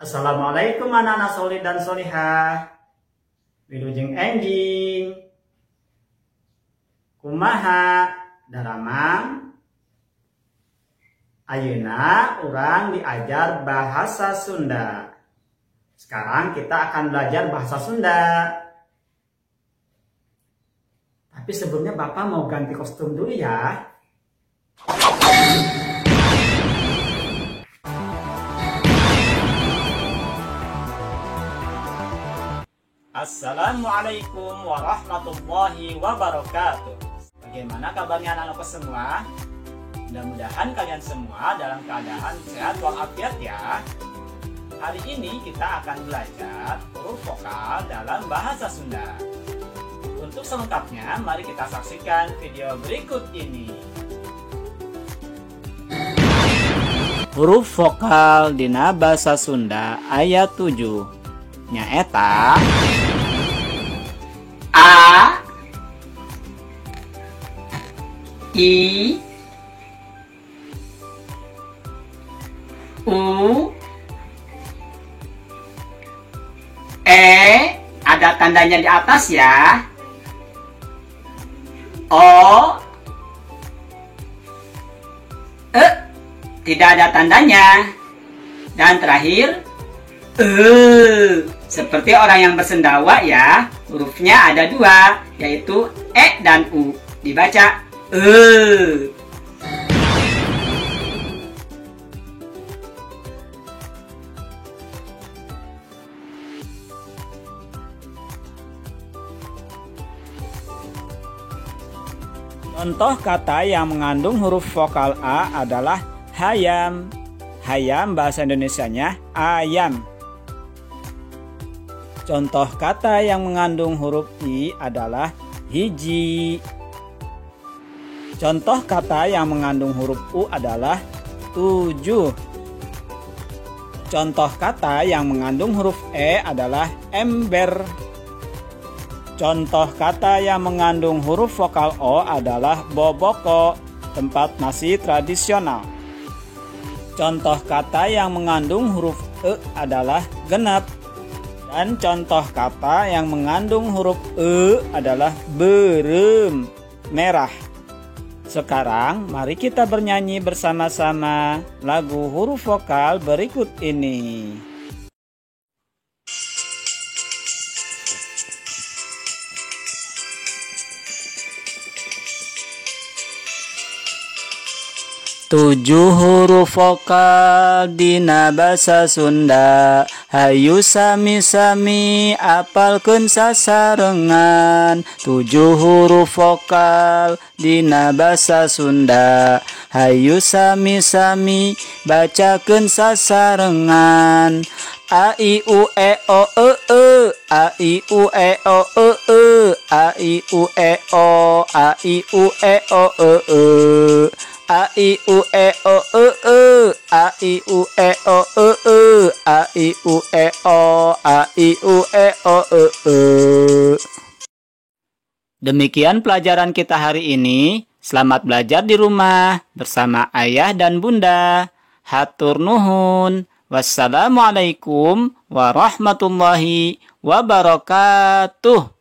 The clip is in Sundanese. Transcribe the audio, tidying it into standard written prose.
Assalamualaikum anak-anak solih dan solihah. Wilujeng enjing. Kumaha daramang. Ayeuna urang diajar bahasa Sunda. Sekarang kita akan belajar bahasa Sunda. Tapi sebelumnya Bapak mau ganti kostum dulu ya. Assalamualaikum warahmatullahi wabarakatuh. Bagaimana kabarnya anak-anakku semua? Mudah-mudahan kalian semua dalam keadaan sehat walafiat ya. Hari ini kita akan belajar huruf vokal dalam bahasa Sunda. Untuk selengkapnya, mari kita saksikan video berikut ini. Huruf vokal dina bahasa Sunda ayat 7. Nyaeta A, I, U, E, ada tandanya di atas ya. O, E, tidak ada tandanya. Dan terakhir E, seperti orang yang bersendawa ya. Hurufnya ada dua, yaitu E dan U. Dibaca E. Contoh kata yang mengandung huruf vokal A adalah hayam. Hayam bahasa Indonesianya ayam. Contoh kata yang mengandung huruf I adalah hiji. Contoh kata yang mengandung huruf U adalah tujuh. Contoh kata yang mengandung huruf E adalah ember. Contoh kata yang mengandung huruf vokal O adalah boboko, tempat nasi tradisional. Contoh kata yang mengandung huruf E adalah genap. Dan contoh kata yang mengandung huruf E adalah berem, merah. Sekarang mari kita bernyanyi bersama-sama lagu huruf vokal berikut ini. Tujuh huruf vokal dina basa Sunda, hayu sami-sami apalkeun sasarengan. Tujuh huruf vokal dina basa Sunda, hayu sami-sami bacakeun sasarengan. A I U E O E E, A I U E O E E, A I U E O, A I U E O E E. A I U E O E E, A I U E O E E, A I U E O, A I U E O E E. Demikian pelajaran kita hari ini. Selamat belajar di rumah bersama ayah dan bunda. Hatur nuhun. Wassalamualaikum warahmatullahi wabarakatuh.